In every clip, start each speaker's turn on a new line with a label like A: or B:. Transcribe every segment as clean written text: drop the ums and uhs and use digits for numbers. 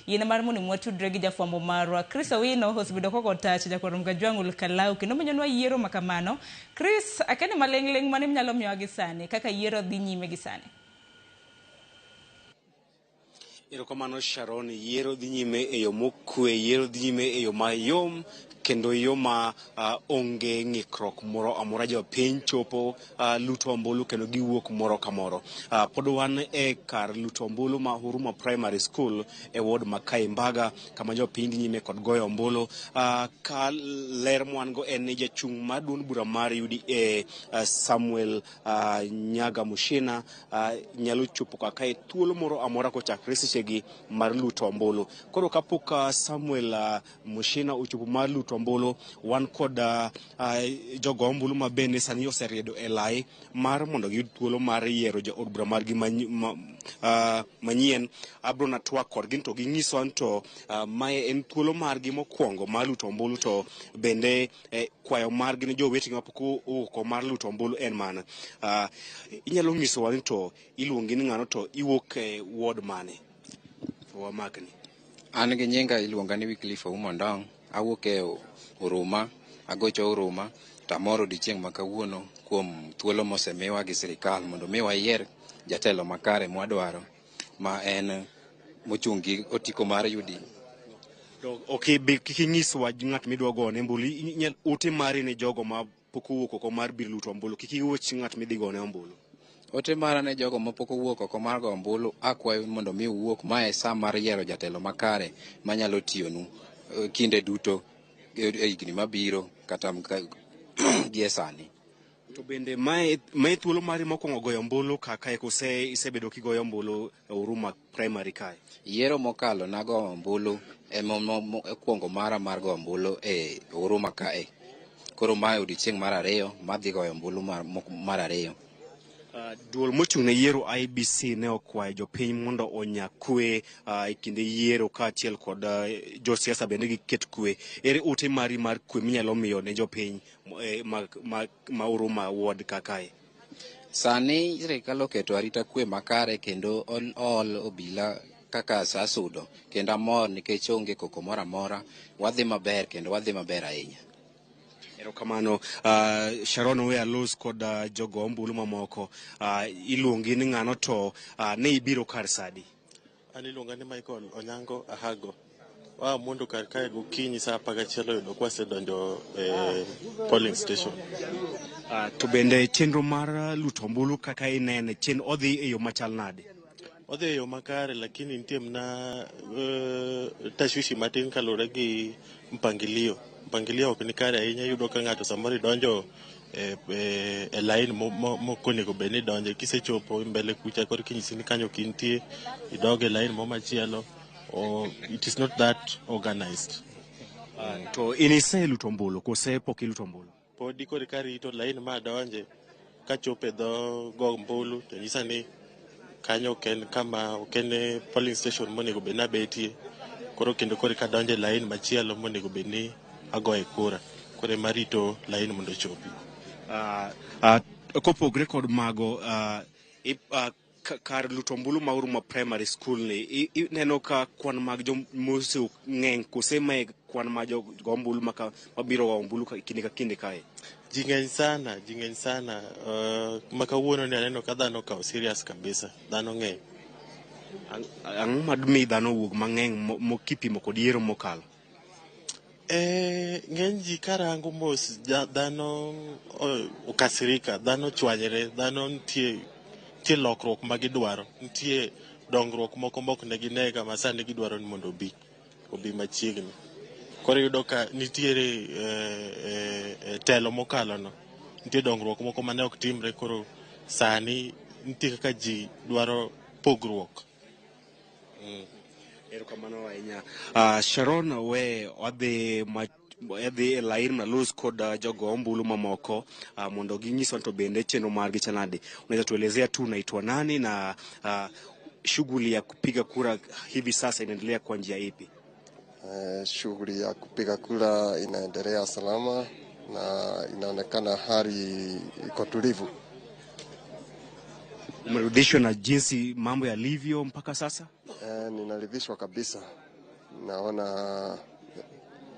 A: Yien mar mondo watudre gi jafwambo marwa Chris Owino osebedo koko tach jakwar Mkajwang' Olkalau kendo menyonwa yiero ma kamano. Chris, akeni maling'ling' mane minyalo miyowa gi sani kaka yiero dhi nyime gi sani?
B: Erokamano Sharon, yiero dhi nyime e yo mokwe, yiero dhi nyime e yo mayom kendo yo ma onge ng'ikruok moro amora. Jopiny chopo luto ombulu kendo giwuok moro ka moro. Pod wan e kar luto ombulu ma Huruma Primary School e ward ma Kaimbaga kama jopiny dhi nyime kod goyo ombulu. Ka ler mwan go en ni jachung' mar duond bura mar UDA Samuel Nyaga Mushina nyalo chopo kaka e thuolo moro amora kochakre sechegi mar luto ombulu. Koro kapok Samuel Mushina ochopo mar luto ombulu, wan kod jogo ombulu ma bende sani oseriedo e lai mar mondo giyud thuolo mar yiero jaod bura margi manyien. Abro na twak kodgi to ging'iswa ni to mae en thuolo margi mokwongo mar luto ombulu to bende kwayo margi ne jowetegi mapok owuok mar luto ombulu en mana. Inyalo nyisowa ni to iluongi ni ng'ano to iwuok e ward mane? Wamakni.
C: An gi nyinga iluonga ni Wycliffe Ouma Ndong', awuok e Huruma, agocho Huruma, to amor odiochieng' ma kawuono kuom thuolo mosemiwa gi sirikal mondo mi wayier jatelo makare mwadwaro ma en mochung' gi otiko mar UDA.
B: To ok ibi kik inyiswa ng'at midwa gone ombulu, ote mari ne jogo ma pok owuok oko mar biro luto ombulu, kik iwach ng'at midhi gone ombulu.
C: Ote mara ne jogo mapok owuok oko mar go ombulu, akwayo mondo mi uwuok, mae e sa mar yiero jatelo makare manyalo tiyonu kinde duto e higni mabiro kata gie sani.
B: To bende mae thuolo mari mokwongo goyo ombulu kaka kose isebedo kigoyo ombulu e Huruma Primary kae?
C: Yiero mokalo nago ombulu ema mara mar go ombulu e Huruma kae. Koro mae odiochieng' mar ariyo madhi goyo ombulu mar ariyo.
B: Duol mochung' ne yiero IEBC ne okwayo jopiny mondo onya kwe e kinde yiero kaachiel kod josiasa bende giket kwe. Ere ote mari mar kwe minyalo miyo ne jopiny ma Huruma ward kakae?
C: Sani sirikal oketo arita kwe makare kendo ool obila kaka sa sudo kendo amor nikech onge koko moro amora, wadhi maber kendo wadhi maber ahinya.
B: Erokamano. Sharon we alos kod jogo ombulu mamoko. Iluongi ni ng'ano to ne ibiro kar sadi?
D: An iluonga ni Michael Onyango Ahago. Waa mondo kar kae gokinyi saa 11 oyudo kwasedonjo e polling station.
B: To bende chenro mar luto ombulu kaka inene chen odhi e yo machal nade?
D: Odhi e yo makare lakini nitie mana tashwishi matin kaluwore gi mpangilio. Mpangilio ok ni kare ahinya, iyudo ka ng'ato samoro idonjo e line mok onego bed ni idonje. Kisechopo mbele kucha koro kinyisi ni kanyo ok intie, idog e line mo machielo. Or it is not that organized.
B: To in iseluto ombulu kose pok iluto ombulu?
D: Podi koro karito line ma adonje, kachopo e dho go ombulu to nyisa ni kanyo ok en kama ok en polling station monego bed ni abetie. Koro kendo koro kadonjo e line machielo monego bed ni agoye kura. Koro ema arito line mondo ochopi.
B: Kopogre kod mago, kar luto ombulu ma Huruma Primary School ni ineno ka kwan mag jomose ng'eny kose mae kwan ma jogo ombulu mabiro go ombulu kinde ka kinde kae?
D: Ji ng'eny sana, ji ng'eny sana. Ma kawuono ni aneno ka dhano okawo serious kabisa. Dhano ng'eny.
B: Ang'o madmi dhano wuog mang'eny kipimo kod yiero mokalo?
D: Ng'eny ji karango mos dhano okasirika, dhano ochwanyre, dhano nitie lokruok ma gidwaro, nitie dongruok moko mok ne ginega ma sani gidwaro ni mondo obi machiegni. Koro iyudo ka nitiere telo mokalo no, nitie dongruok moko mane ok timre, koro sani nitie kaka ji dwaro pogruok.
B: Erokamano ahinya. Sharon, we wadhi e lain malos kod jogo ombulu mamoko mondo ginyiswa to bende chenro margi chal nade. Unaweza tuelezea tu unaitwa nani na shughuli ya kupiga kura hivi sasa inaendelea kwa njia ipi?
E: Shughuli ya kupiga kura inaendelea salama na inaonekana hali iko tulivu.
B: Umeridhishwa na jinsi mambo yalivyo mpaka sasa?
E: Ninaridhishwa kabisa. Naona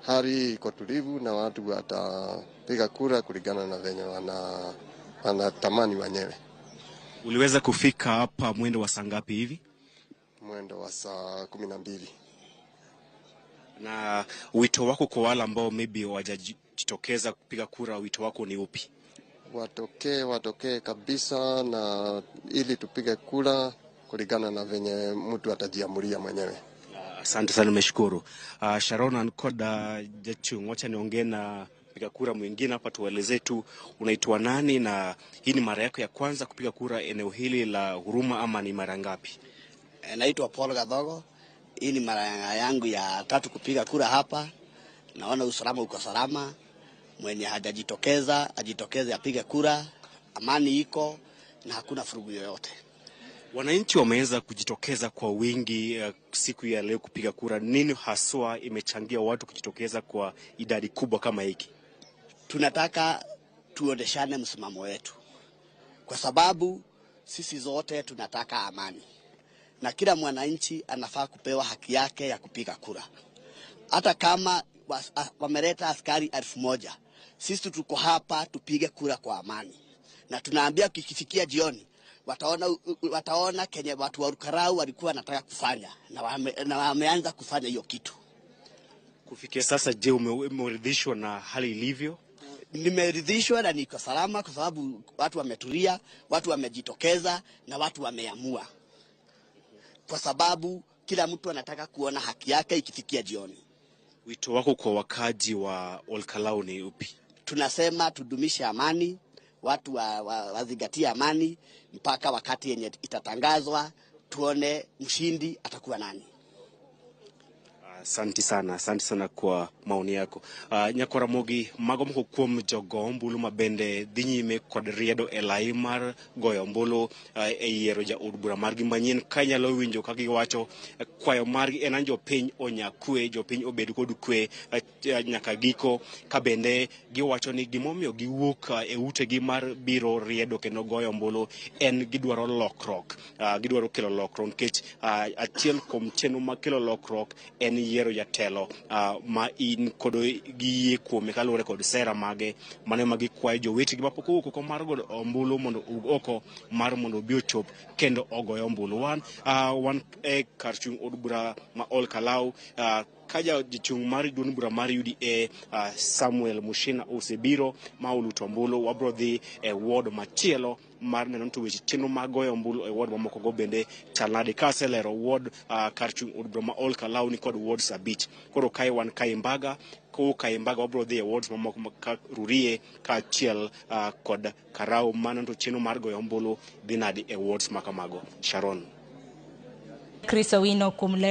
E: hali iko tulivu na watu watapiga kura kulingana na venye wanatamani wenyewe.
B: Uliweza kufika hapa mwendo wa saa ngapi hivi?
E: Mwendo wa saa 12.
B: Na wito wako kwa wale ambao maybe hawajajitokeza kupiga kura, wito wako ni upi?
E: Watokee, watokee kabisa, na ili tupige kura kulingana na venye mtu atajiamulia mwenyewe.
B: Asante sana, nimeshukuru. Sharon an kod jachung', wacha niongee na mpiga kura mwingine hapa, tueleze tu unaitwa nani na hii ni mara yako ya kwanza kupiga kura eneo hili la Huruma ama ni mara ngapi?
F: Naitwa Paul Gathogo. Hii ni mara yangu ya tatu kupiga kura hapa. Naona usalama uko salama. Mwenye hajajitokeza ajitokeze apige kura. Amani iko na hakuna furugu yoyote.
B: Wananchi wameweza kujitokeza kwa wingi siku ya leo kupiga kura. Nini haswa imechangia watu kujitokeza kwa idadi kubwa kama hiki?
F: Tunataka tuondeshane msimamo wetu, kwa sababu sisi zote tunataka amani na kila mwananchi anafaa kupewa haki yake ya kupiga kura. Hata kama wameleta askari 1000, sisi tuko hapa tupige kura kwa amani, na tunaambia kikifikia jioni wataona kenye watu wa Olkalou walikuwa wanataka kufanya na wameanza kufanya hiyo kitu.
B: Kufikia sasa, je, umeridhishwa na hali ilivyo?
F: Nimeridhishwa na niko salama kwa sababu watu wametulia, watu wamejitokeza na watu wameamua, kwa sababu kila mtu anataka kuona haki yake ikifikia jioni.
B: Wito wako kwa wakaji wa Olkalou ni upi?
F: Tunasema tudumishe amani, watu wazingatie amani mpaka wakati yenye itatangazwa, tuone mshindi atakuwa nani.
B: Asante sana, asante sana kwa maoni yako. Nyakoramogi mago moko kuom jogo ombulu ma bende dhi nyime kod riedo e lai mar goyo ombulu e yiero jaod bura margi manyien. Ka inyalo winjo ka giwacho kwayo margi en an jopiny onya kwe, jopiny obed kod kwe nyaka giko. Ka bende giwacho ni gimomiyo giwuok e utegi mar biro riedo kendo goyo ombulu en gidwaro lokruok, gidwaro kelo lokruok nikech achiel kuom chenro mar kelo lokruok en yiero jatelo ma in kod gi yie kuome kaluwore kod sera mage. Mano ema gikwayo jowetegi mapok owuok oko mar goyo ombulu mondo owuog oko mar mondo obi ochop kendo ogoyo ombulu. Wan e kar chung' od bura ma Olkalou ka jachung' mar duond bura mar UDA Samuel Mushina osebiro ma oluto ombulu. Wabro dhi e ward machielo mar neno to weche chenro mag goyo ombulu e ward mamoko go bende chal nade. Ka aselero ward kar chung' od bura ma Olkalou ni kod wards 5. Koro kae wan Kaimbaga, kowuok Kaimbaga wabro dhi e wards mamoko ka Rurie kaachiel kod Karau. Mano to chenro mar goyo ombulu dhi nade e wards makamago. Sharon.
A: Chris Owino kuom ler.